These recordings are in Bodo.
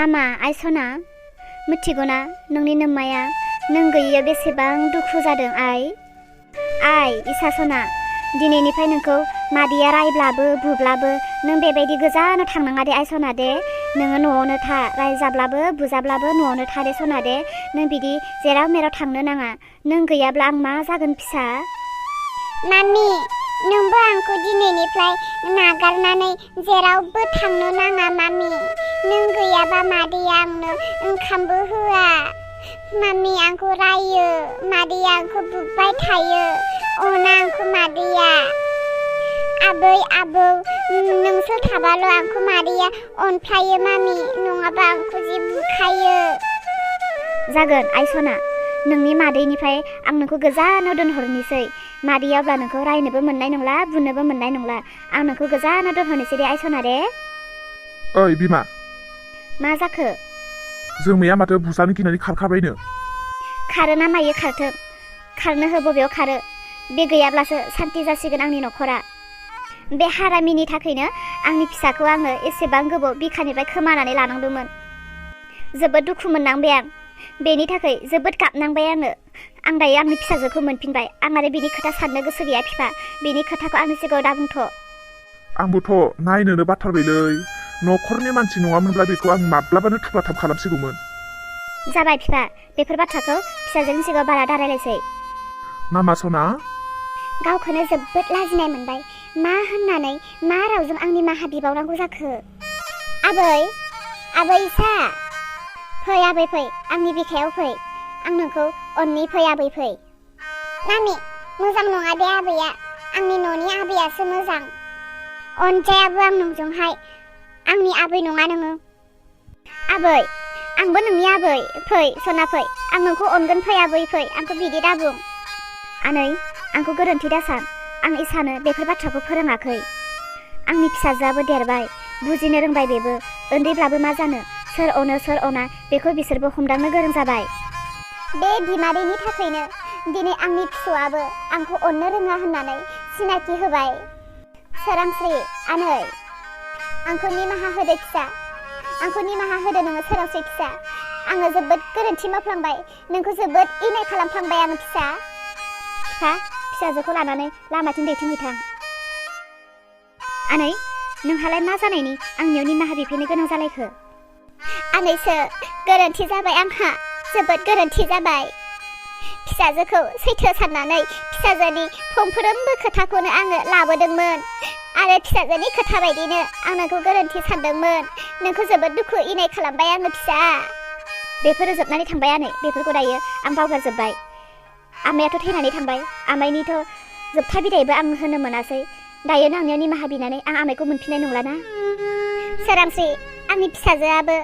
मामा आइसना मिथिगौना नोंनि नोम्माया नों गैयिया बेसेबां दुखु जादों आइ इसासना दिनैनिफ्राय नोंखौ मादैया रायब्लाबो बुब्लाबो नों बेबायदि गोजानाव थांनाङा दे आइसना दे नोङो न'आवनो था रायजाब्लाबो बुजाब्लाबो न'आवनो था दे सना दे नों बिदि जेराव मेराव थांनो नाङा नों गैयाब्ला आं मा जागोन फिसा मामि नोंबो आंखौ दिनैनिफ्राय नागारनानै जेरावबो थांनो नाङा मामि नों गैयाबा मादैया आंनो ओंखामबो होआ मामि आंखौ रायो मादैया आंखौ बुबाय थायो अना आंखौ मादैया आबै नोंसोर थाबाल' आंखौ मादैया अनफ्लायो मामि नङाबा आंखौ जि बुखायो जागोन आइसना नोंनि मादैनिफ्राय आं नोंखौ गोजानाव दोनहरनोसै मादैया अब्ला नोंखौ रायनोबो मोननाय नंला बुनोबो मोननाय नंला आं नोंखौ गोजानाव दोनहरनोसै दे आइसना दे ओइ बिमा मा जाखो जोमैया माथो बुजानो गिनानै खारखाबायनो खारो ना मायो खारथों खारनो हो बबेयाव खारो बे गैयाब्लासो सान्ति जासिगोन आंनि न'खरा बे हारामिनि थाखायनो आंनि फिसाखौ आङो एसेबां गोबाव बिखानिफ्राय खोमानानै लानांदोंमोन जोबोद दुखु मोननांबाय आं बेनि थाखाय जोबोद गाबनांबाय आं दायो आंनि फिसाजोखौ मोनफिनबाय आं आरो बिनि खोथा साननो गोसो गैया बिफा बिनि खोथाखौ आंनि सिगाङाव दाबुंथ' आंबोथ' नायनोनो बाथारबायलै न'खरनि मानसि नङामोनब्ला बेखौ आं माब्लाबानो थुख्राथाब खालामसिगौमोन जाबाय बिफा बेफोर बाथ्राखौ फिसाजोनि सिगाङाव बारा दारायलायसै मामा सना गावखौनो जोबोद लाजिनाय मोनबाय मा होननानै मा रावजों आंनि माहा बिबावनांगौ जाखो आबै इसा फै आबै फै आंनि बिखायाव फै आं नोंखौ अननि फै आबै फै मामि मोजां नङा दे आबैया आंनि न'नि आबैयासो मोजां अनजायाबो आं नोंजोंहाय आंनि आबै नङा नोङो आबै आंबो नोंनि आबै फै सना फै आं नोंखौ अनगोन फै आबै फै आंखौ बिदि दाबुं आनै आंखौ गोरोन्थि दासान आं इसानो बेफोर बाथ्राखौ फोरोङाखै आंनि फिसाजोआबो देरबाय बुजिनो रोंबाय बेबो उन्दैब्लाबो मा जानो सोर अनो सोर अना बेखौ बिसोरबो हमदांनो गोरों जाबाय बे बिमादैनि थाखायनो दिनै आंनि फिसौआबो आंखौ अननो रोङा होननानै सिनायथि होबाय सोरांस्रि आनै आंखौ निमाहा होदो फिसा आंखौ निमाहा होदो नोङो सोरांस्रि फिसा आङो जोबोद गोरोन्थि मावफ्लांबाय नोंखौ जोबोद इनाय खालामफ्लांबाय आङो फिसा फिसाजोखौ लानानै लामाथिं दैथिंहैथां आनै नोंहालाय मा जानायनि आंनियाव निमाहा बिफैनो गोनां जालायखो आनैसो गोरोन्थि जाबाय आंहा जोबोद गोरोन्थि जाबाय फिसाजोखौ सैथो साननानै फिसाजोनि फंफ्रोमबो खोथाखौनो आङो लाबोदोंमोन आरो फिसाजोनि खोथा बायदिनो आं नोंखौ गोरोन्थि सानदोंमोन नोंखौ जोबोद दुखु इनाय खालामबाय आङो फिसा बेफोरो जोबनानै थांबाय आनै बेफोरखौ दायो आं बावगारजोब्बाय आमायाथ' थैनानै थांबाय आमायनिथ' जोबथा बिदायबो आं होनो मोनासै दायो आंनियाव निमाहा बिनानै आं आमायखौ मोनफिननाय नंलाना सोरांस्रि आंनि फिसाजोआबो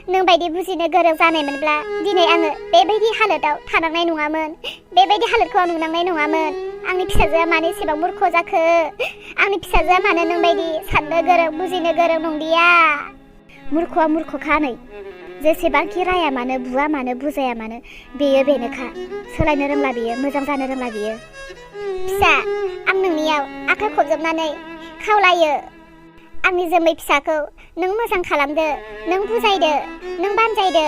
नोंबायदि बुजिनो गोरों जानायमोनब्ला दिनै आङो बेबायदि हालोदाव थानांनाय नङामोन बेबायदि हालोदखौ आं नुनांनाय नङामोन आंनि फिसाजोआ मानो एसेबां मूर्ख जाखो आंनि फिसाजोआ मानो नोंबायदि साननो गोरों बुजिनो गोरों नंलिया मूर्खआ मूर्खखा नै जेसेबांखि राया मानो बुवा मानो बुजाया मानो बेयो बेनोखा सोलायनो रोंला बियो मोजां जानो रोंला बियो फिसा आं नोंनियाव आखाइ खबजोबनानै खावलायो आंनि जोमै फिसाखौ नों मोजां खालामदो नों बुजायदो नों बानजायदो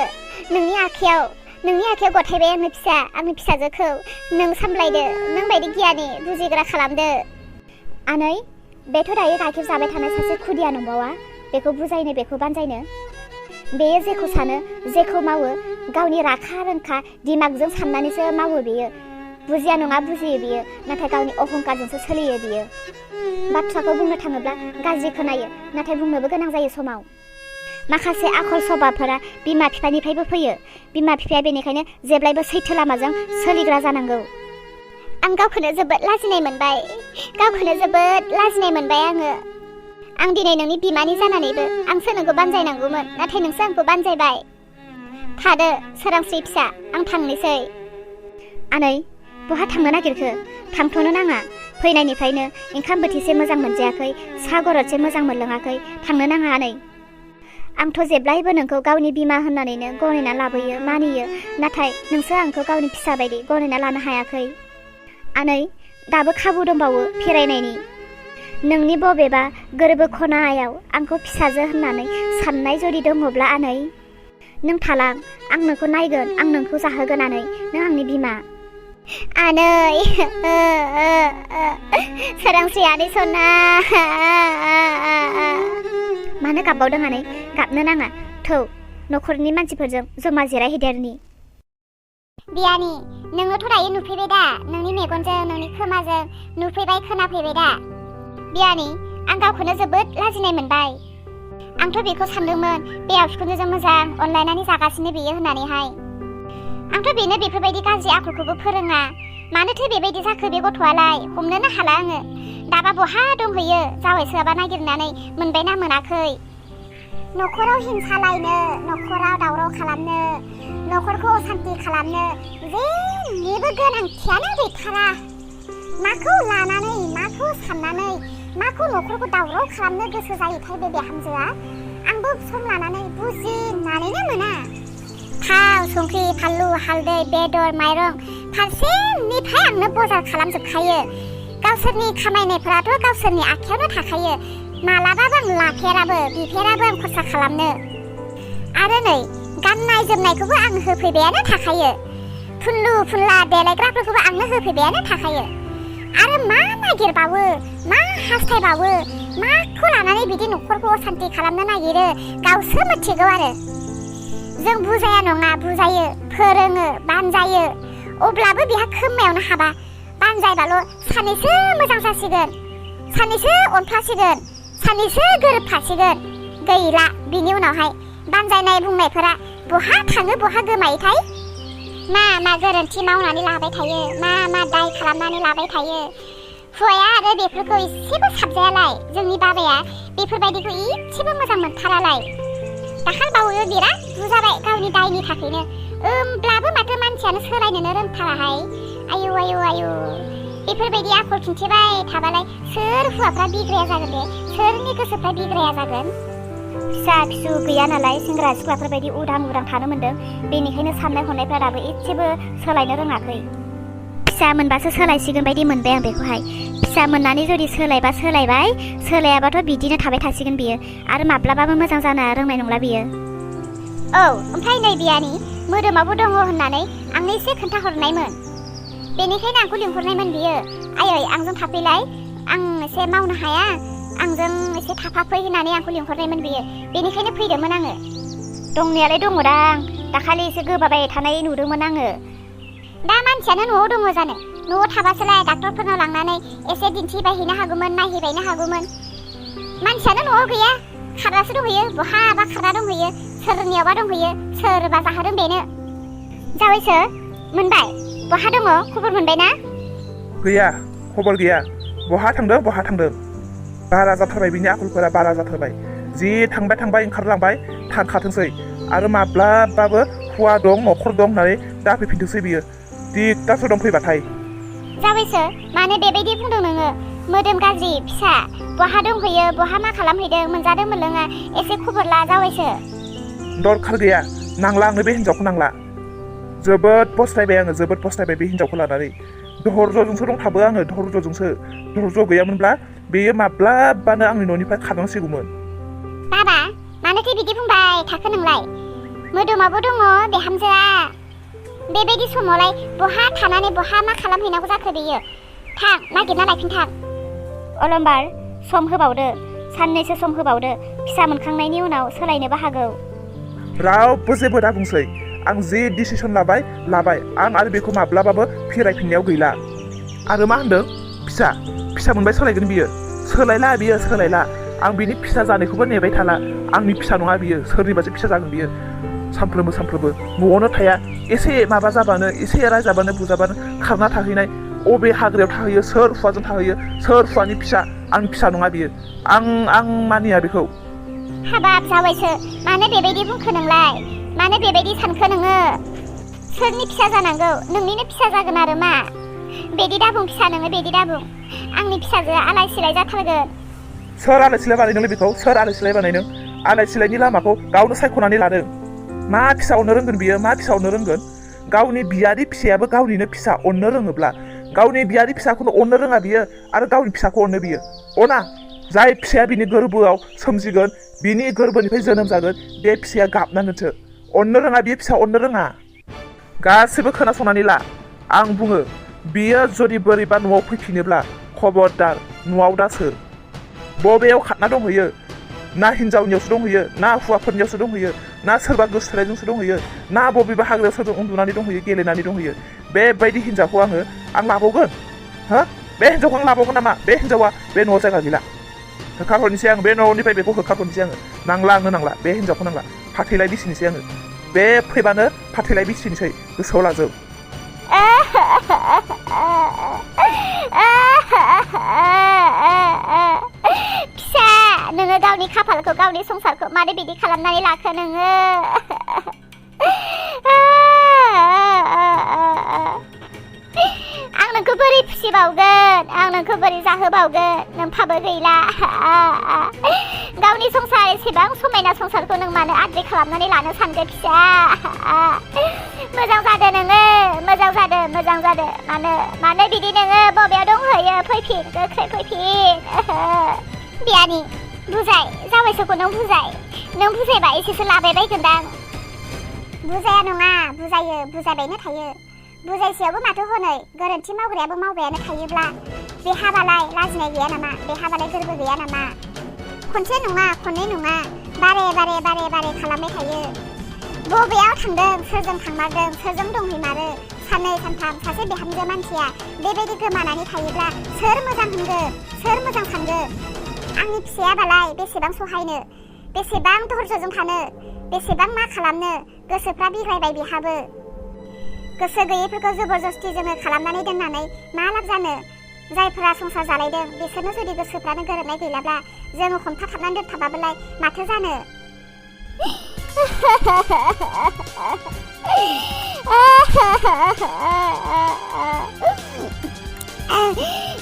नोंनि आखायाव गथायबाय आङो फिसा आंनि फिसाजोखौ नों सामलायदो नों बायदि गियानि बुजिग्रा खालामदो आनै बेथ' दायो गाइखेर जाबाय थानाय सासे खुदिया नंबावा बेखौ बुजायनो बेखौ बानजायनो बेयो जेखौ सानो जेखौ मावो गावनि राखा रोंखा दिमागजों साननानैसो मावो बेयो बुजिया नङा बुजियो बियो नाथाय गावनि अहंकारजोंसो सोलियो बियो बाथ्राखौ बुंनो थाङोब्ला गाज्रि खोनायो नाथाय बुंनोबो गोनां जायो समाव माखासे आखल सभाबफोरा बिमा बिफानिफ्रायबो फैयो बिमा बिफाया बेनिखायनो जेब्लायबो सैथो लामाजों सोलिग्रा जानांगौ आं गावखौनो जोबोद लाजिनाय मोनबाय आङो आं दिनै नोंनि बिमानि जानानैबो आंसो नोंखौ बानजायनांगौमोन नाथाय नोंसो आंखौ बानजायबाय थादो सोरांस्रि फिसा आं थांनोसै आनै बहा थांनो नागिरखो थांथ'नो नाङा फैनायनिफ्रायनो ओंखाम बोथिसे मोजां मोनजायाखै साहा गरदसे मोजां मोनलोङाखै थांनो नाङा आनै आंथ' जेब्लायबो नोंखौ गावनि बिमा होननानैनो गनायना लाबोयो मानियो नाथाय नोंसो आंखौ गावनि फिसा बायदि गनायना लानो हायाखै आनै दाबो खाबु दंबावो फिरायनायनि नोंनि बबेबा गोरबो खनायाव आंखौ फिसाजो होननानै साननाय जुदि दङब्ला आनै नों थालां आं नोंखौ नायगोन आं नोंखौ जाहोगोन आनै नों आंनि बिमा आनै सोरांस्रि आनै सना मानो गाबबावदों आनै गाबनो नाङा थौ न'खरनि मानसिफोरजों जमा जिरायहैदेरनि बियानि नोङोथ' दायो नुफैबाय दा नोंनि मेगनजों नोंनि खोमाजों नुफैबाय खोनाफैबाय दा बियानि आं गावखौनो जोबोद लाजिनाय मोनबाय आंथ' बेखौ सानदोंमोन बिहाव बिखुनजोजों मोजां अनलायनानै जागासिनो बेयो होननानैहाय आंथ' बेनो बेफोरबायदि गाज्रि आखलखौबो फोरोङा मानोथो बेबायदि जाखो बे गथ'आलाय हमनोनो हाला आङो दाबा बहा दंहैयो जावैसोआबा नागिरनानै मोनबायना मोनाखै न'खराव हिंसा लायनो न'खराव दावराव खालामनो न'खरखौ असान्ति खालामनो जेनिबो गोनांथियानो गैथारा माखौ लानानै माखौ साननानै माखौ न'खरखौ दावराव खालामनो गोसो जायोथाय बे बिहामजोआ आंबो सम लानानै बुजिनानैनो मोना थाव संख्रि फानलु हालदै बेदर माइरं फारसेनिफ्राय आंनो बजार खालामजोबखायो गावसोरनि खामायनायफोराथ' गावसोरनि आखायावनो थाखायो मालाबाबो आं लाफेराबो बिफेराबो आं खरसा खालामनो आरो नै गाननाय जोमनायखौबो आं होफैबायानो थाखायो फुनलु फुनला देलायग्राफोरखौबो आंनो होफैबायानो थाखायो आरो मा नागिरबावो मा हास्थायबावो माखौ लानानै बिदि न'खरखौ असान्ति खालामनो नागिरो गावसो मिथिगौ आरो जों बुजाया नङा बुजायो फोरोङो बानजायो अब्लाबो बिहा खोमायावनो हाबा बानजायबाल' सानैसो मोजां जासिगोन सानैसो अनफ्लासिगोन सानैसो गोरोबफासिगोन गैला बिनि उनावहाय बानजायनाय बुंनायफोरा बहा थाङो बहा गोमायोथाय मा गोरोन्थि मावनानै लाबाय थायो मा दाय खालामनानै लाबाय थायो हौवाया आरो बेफोरखौ एसेबो साबजायालाय जोंनि बाबाया बेफोरबायदिखौ एसेबो मोजां मोनथारालाय दाखालबावैबो बिराद बुजाबाय गावनि दायनि थाखायनो होमब्लाबो माथो मानसियानो सोलायनोनो रोंथाराहाय आयु बेफोरबायदि आखल खिन्थिबाय थाबालाय सोर हौवाफ्रा बिग्राया जागोन दे सोरनि गोसोफ्रा बिग्राया जागोन फिसा फिसौ गैया नालाय सेंग्रा सिख्लाफोरबायदि उदां थानो मोन्दों बेनिखायनो साननाय हनायफ्रा दाबो एसेबो सोलायनो रोङाखै फिसा मोनबासो सोलायसिगोन बायदि मोनबाय आं बेखौहाय फिसा मोननानै जुदि सोलायबा सोलायबाय सोलायाबाथ' बिदिनो थाबाय थासिगोन बियो आरो माब्लाबाबो मोजां जानो रोंनाय नंला बियो औ ओमफ्राय नै बियानि मोदोमाबो दङ होननानै आंनो एसे खोन्थाहरनायमोन बेनिखायनो आंखौ लिंहरनायमोन बियो आयै आंजों थाफैलाय आं एसे मावनो हाया आंजों एसे थाफाफै होननानै आंखौ लिंहरनायमोन बियो बेनिखायनो फैदोंमोन आङो दंनायालाय दङदां दाखालि एसे गोबाबाय थानाय नुदोंमोन आङो दा मानसियानो न'आव दङ जानो न'आव थाबासोलाय डाक्टरफोरनाव लांनानै एसे दिन्थिबायहैनो हागौमोन नायहैबायनो हागौमोन मानसियानो न'आव गैया खारनासो दंहैयो बहाबा खारना दंहैयो सोरनियावबा दंहैयो सोरबा जाहोदों बेनो जावैसो मोनबाय बहा दङ खबर मोनबाय ना गैया खबर गैया बहा थांदों बारा जाथारबाय बिनि आखलफोरा बारा जाथारबाय जि थांबाय ओंखारलांबाय थांखाथोंसै आरो माब्लाबाबो हौवा दं न'खर दं होननानै दाफैफिनथोंसै बियो दिगदारसो दं फैबाथाय जावैसो मानो बेबायदि बुंदों नोङो मोदोम गाज्रि फिसा बहा दंहैयो बहा मा खालामहैदों मोनजादों मोनलोङा एसे खबर ला जावैसो दरखार गैया नांला आंनो बे हिनजावखौ नांला जोबोद पस्थायबाय बे हिनजावखौ लानानै धर्ज'जोंसो दंथाबो आङो धर्ज' गैयामोनब्ला बेयो माब्लाबानो आंनि न'निफ्राय खारनांसिगौमोन बाबा मानोथो बिदि बुंबाय थाखो नोंलाय मोदोमाबो दङ बिहामजोआ बेबायदि समावलाय बहा थानानै बहा मा खालामहैनांगौ जाखो बेयो थां नागिरना लायफिन थां अलम्बार सम होबावदो साननैसो सम होबावदो फिसा मोनखांनायनि उनाव सोलायनोबो हागौ रावबो जेबो दा बुंसै आं जे डिसिसन लाबाय आं आरो बेखौ माब्लाबाबो फिरायफिननायाव गैला आरो मा होनदों फिसा मोनबाय सोलायगोन बियो सोलायला आं बिनि फिसा जानायखौबो नेबाय थाला आंनि फिसा नङा बियो सोरनिबासो फिसा जागोन बियो सानफ्रोमबो न'आवनो थाया एसे माबा जाबानो एसे रायजाबानो बुजाबानो खारना थाहैनाय अबे हाग्रायाव थाहैयो सोर हुवाजों थाहैयो सोर हुवानि फिसा आंनि फिसा नङा बियो आं मानिया बेखौ हाबाब जावैसो मानो बेबायदि बुंखो नोंलाय मानो बेबायदि सानखो नोङो सोरनि फिसा जानांगौ नोंनिनो फिसा जागोन आरो मा बेदि दाबुं फिसा नोङो बेदि दाबुं आंनि फिसाजोआ आलाय सिलाय जाथारगोन सोर आलाय सिलाय बानायदोंलै बेखौ सोर आलाय सिलाय बानायदों आलाय सिलायनि लामाखौ गावनो सायख'नानै लादों मा फिसा अननो रोंगोन बियो मा फिसा अननो रोंगोन गावनि बियारि फिसायाबो गावनिनो फिसा अननो रोङोब्ला गावनि बियारि फिसाखौनो अननो रोङा बियो आरो गावनि फिसाखौ अननो बियो अना जाय फिसाया बिनि गोरबोआव सोमजिगोन बिनि गोरबोनिफ्राय जोनोम जागोन बे फिसाया गाबनानैसो अननो रोङा बियो फिसा अननो रोङा गासैबो खोनासंनानै ला आं बुङो बियो जुदि बोरैबा न'आव फैफिनोब्ला खबरदार न'आव दासो बबेयाव खारना दंहैयो ना हिन्जावनियावसो दंहैयो ना हौवाफोरनियावसो दंहैयो ना सोरबा गोसोथोनायजोंसो दंहैयो ना बबेबा हाग्रायाव सोरजों उन्दुनानै दंहैयो गेलेनानै दंहैयो बेबायदि हिन्जावखौ आं लाबावगोन हो बे हिन्जावखौ आं लाबावगोन नामा बे हिन्जावा बे न'आव जायगा गैला होखारहरनोसै आं बे न'निफ्राय बेखौ होखारहरनोसै आङो नांला आंनो नांला बे हिन्जावखौ नांला फाथैलाय बिसिनोसै आङो बे फैबानो फाथैलाय बिसिनोसै गोसोआव लाजोब फिसा नोङो गावनि खाफालखौ गावनि संसारखौ मारै बिदि खालामनानै लाखो नोङो आं नोंखौ बोरै फिसिबावगोन आं नोंखौ बोरै जाहोबावगोन नोंहाबो गैला गावनि संसार एसेबां समायना संसारखौ नों मानो आद्रि खालामनानै लानो सानदो फिसा मोजां जादो नोङो मोजां जादो मानो बिदि नोङो बबेयाव दंहैयो फैफिन गोख्रै फैफिन बियानि बुजाय जावैसोखौ नों बुजायबा एसेसो लाबाय बायगोनदां बुजाया नङा बुजायो बुजायबायनो थायो बुजायसेयावबो माथो हनै गोरोन्थि मावग्रायाबो मावबायानो थायोब्ला बेहाबालाय लाजिनाय गैया नामा बेहाबालाय गोरबो गैया नामा खनसे नङा खननै नङा बारे खालामबाय थायो बबेयाव थांदों सोरजों थांमारदों सोरजों दंहैमारो साननै सानथाम सासे बिहामजो मानसिया बेबायदि गोमानानै थायोब्ला सोर मोजां होनगोन सोर मोजां सानगोन आंनि फिसायाबालाय बेसेबां सहायनो बेसेबां धैर्यजों थानो बेसेबां मा खालामनो गोसोफ्रा बिग्रायबाय बिहाबो गोसो गैयैफोरखौ जबरदस्ति जोङो खालामनानै दोननानै मा लाब जानो जायफोरा संसार जालायदों बिसोरनो जुदि गोसोफ्रानो गोरोबनाय गैलाब्ला जोङो हमथाथाबनानै दोनथाबाबोलाय माथो जानो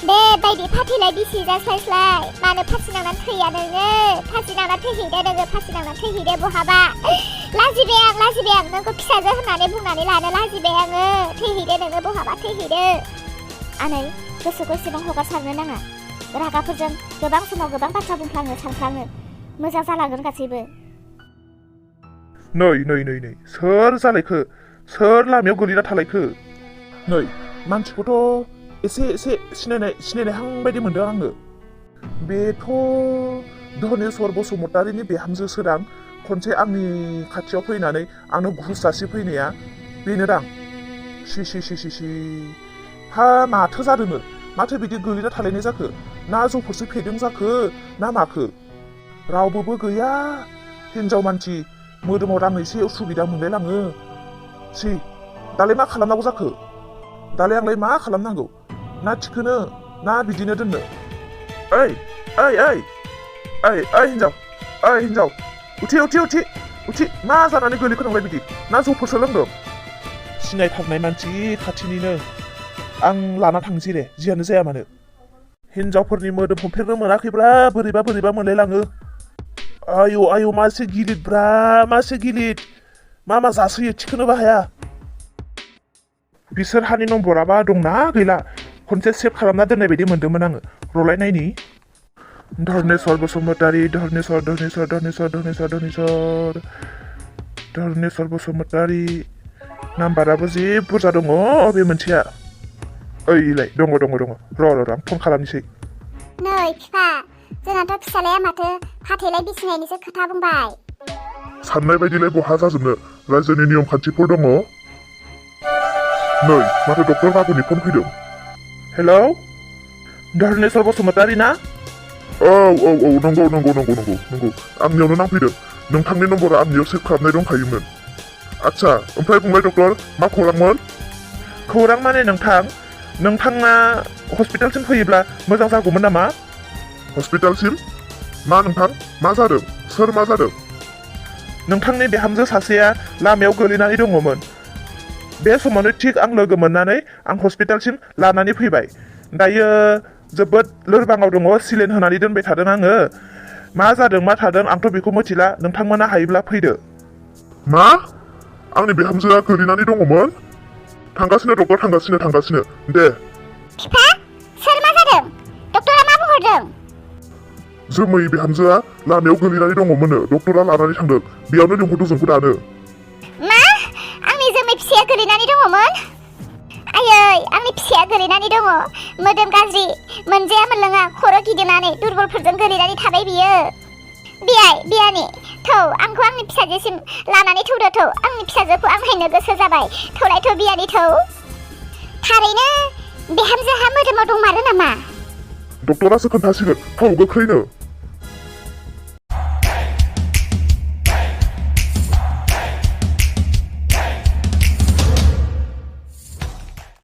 बेबायदि फाथैलाय बिसि जास्लायस्लाय मानो फासि नांनानै थैया नोङो फासि नांनानै थैहैदो बहाबा लाजिबाय आं नोंखौ फिसाजो होननानै बुंनानै लानो लाजिबाय आङो थैहैदो नोङो बहाबा थैहैदो आनै गोसोखौ एसेबां हगारसारनो नाङा रागाफोरजों गोबां समाव गोबां बाथ्रा बुंफ्लाङो सानफ्लाङो मोजां जालांगोन गासैबो नै सोर जालायखो सोर लामायाव गोलैना थालायखो नै मानसिखौथ' एसे सिनायहां बायदि मोनदों आङो बेथ' धनेस्वर बसुमतारीनि बिहामजो सोरां खनसे आंनि खाथियाव फैनानै आंनो घुस जासि फैनाया बेनोदां सि हा माथो जादोंनो माथो बिदि गोलैना थालायनाय जाखो ना जौफोरसो फेदों जाखो ना माखो रावबोबो गैया हिन्जाव मानसि मोदोमाव रां एसे उसुबिदा मोनलायलाङो दालाय मा खालामनांगौ जाखो दालाय आंलाय मा खालामनांगौ ना थिखोनो ना बिदिनो दोननो ओइ हिन्जाव उथि मा जानानै गोलैखो नंलाय बिदि ना जौफोरसो लोंदों सिनायथारनाय मानसि खाथिनिनो आं लाना थांसै दे जियानो जाया मानो हिन्जावफोरनि मोदोम हमफेरनो मोनाखैब्ला बोरैबा मोनलायलाङो आयौ मासे गिलिद मा जासोयो थिखोनोबो हाया बिसोर हानि नम्बराबा दंना गैला खनसे सेभ खालामना दोननाय बायदि मोनदोंमोन आङो रलायनायनि धनेस्वर बसुमतारी धनेस्वर बसुमतारी नाम्बाराबो जि बुरजा दङ बे मोनसेया ओइलाय दङ र' आं फन खालामनोसै नै फिफा जोंनाथ' फिसालाया माथो फाथैलाय बिसिनायनिसो खोथा बुंबाय साननाय बायदिलाय बहा जाजोबनो रायजोनि नियम खान्थिफोर दङ नै माथो डक्टर बाबुनि फन फैदों हेलौ धनेस्वर बसुमतारी ना औ नंगौ आंनियावनो नांफैदों नोंथांनि नम्बरा आंनियाव सेभ खालामनाय दंखायोमोन आच्छा ओमफ्राय बुंलाय डक्टर मा खौरांमोन खौरां माने नोंथाङा हस्पिटालसिम फैयोब्ला मोजां जागौमोन नामा हस्पिटालसिम मा नोंथां मा जादों सोर मा जादों नोंथांनि बिहामजो सासेया लामायाव गोलैनानै दङमोन बे समावनो थिग आं लोगो मोननानै आं हस्पिटालसिम लानानै फैबाय दायो जोबोद लोरबाङाव दङ सिलिन होनानै दोनबाय थादों आङो मा जादों मा थादों आंथ' बेखौ मिथिला नोंथांमोना हायोब्ला फैदो मा आंनि बिहामजोआ गोलैनानै दङमोन थांगासिनो डक्टर थांगासिनो दे फिफा सोर मा जादों डक्टरा मा बुंहरदों जोमै बिहामजोआ लामायाव गोलैनानै दङमोननो डक्टरा लानानै थांदों बेयावनो लिंहरदों जोंखौ दानो दङमोन आयै आंनि फिसाया गोलैनानै दङ मोदोम गाज्रि मोनजाया मोनलोङा खर' गिदिंनानै दुरबलफोरजों गोलैनानै थाबाय बियो बियानि थौ आंखौ आंनि फिसाजोसिम लानानै थौदो थौ आंनि फिसाजोखौ आं नायनो गोसो जाबाय थौलायथ' बियानि थौ थारैनो बिहामजोहा मोदोमाव दंमारो नामा डक्टरासो खोन्थासिगोन थौ गोख्रैनो